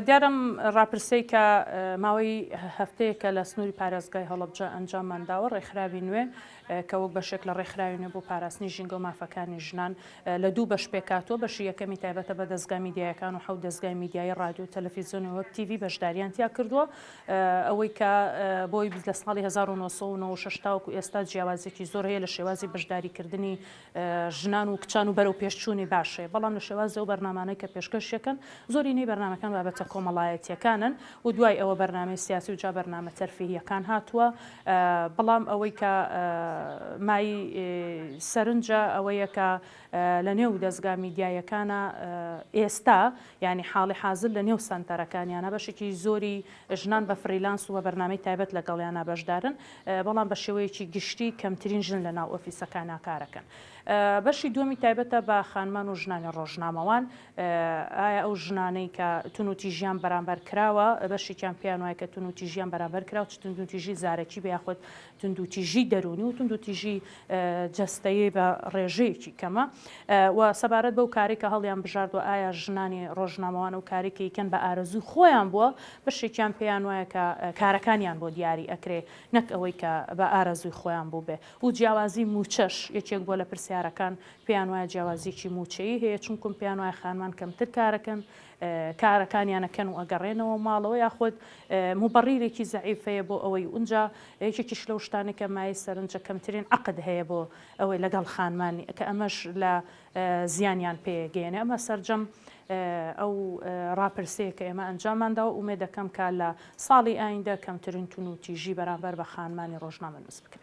دیارە ئەم ڕاپرسیەی کە ماوەی هەفتەیەکە لە سنووری پارێزگای هەڵەبجە ئەنجاممان داوە، ڕێکخراوی نوێ کە وەک بەشێک لە ڕێکخراوی نوێ بۆ پاراستنی ژینگە و مافەکانی ژنان لە دوو بەش پێکهاتووە، بەشی یەکەمی تایبەتە بە دەزگا میدیایەکان و حەوت دەزگای میدیایی ڕادیۆ و تەلەفیزیۆن و وێب تیڤی بەشداریان تیا کردووە. ئەوەی کە بۆی لە ساڵی 1996 تاوەکو ئێستا جیاوازیەکی زۆر هەیە لە شێوازی بەشداریکردنی ژنان و کچان و بەرەو پێشچوونی باش هەیە، بەڵام لە شێوازی ئەو بەرنامانەی کە پێشکەشیەکەن زۆرینەی بەرنامەکان بابەتە کۆمەڵایەتیەکانن و دوای ئەوە بەرنامەی سیاسی و جا بەرنامە تەرفیهیەکان هاتووە، بەڵام ئەوەی کە مایەی سەرنجە ئەوەیە کە لە نێو دەزگا میدیایەکانا ئێستا یانی حاڵی حازر لە نێو سەنتەرەکانیانا بەشێکی زۆری ژنان بە freelance و بە بەرنامەی تایبەت لەگەڵیانا بەشدارن، بەڵام بە شێوەیەکی گشتی کەمترین ژن لە ناو ئۆفیسەکانا کارەکەن. بەشی دووەمی تایبەتە بە خانمان و ژنانی ڕۆژنامەوان، ئایا ئەو ژنانەی کە تونوتیژیان بەرامبەر کراوە، بەشێکیان پێیان وایە کە تونوتیژیان بەرامبەر کراوە، چ توندوتیژی زارەکی بێ یاخود توندوتیژی دەروونی و توندوتیژی جەستەیی بە ڕێژەیەکی کەمە و سەبارەت بەو کارەی کە هەڵیان بژاردوە ئایا ژنانی ڕۆژنامەوان ئەو کارەی کە ئەیکەن بە ئارەزووی خۆیان بووە بەشێکیان پێیان وایە کە کارەکانیان بۆ دیاری ئەکرێ نەک ئەوەی کە بە ئارەزووی خۆیان بووبێ و جیاوازی مووچەش یەکێک بووە لە پرسیارەکان پێیان وایە جیاوازیەکی مووچەیی هەیە چونکوم پێیان وایە خانمان کەمتر کارەکەن کارەکانیان ئەکەن و ئەگەڕێنەوە ماڵەوە یاخود موبەڕیرێکی زەعیف هەیە بۆ ئەوەی ئونجا یەکێکیش لەو شتانەی کە مایەی سەرنجە کەمترین عەقد هەیە بۆ ئەوەی لەگەڵ خانمانی کە ئەمەش لە زیانیان پێ گەیەنێ ئەمە سەرجەم ئەو ڕاپرسەیە کە ئێمە ئەنجامان داوە ئومێد دەکەم کە لە ساڵی ئایندە کەمترین تونوتیژی بەرامبەر بە خانمانی ڕۆژنامەنووس بکرێت.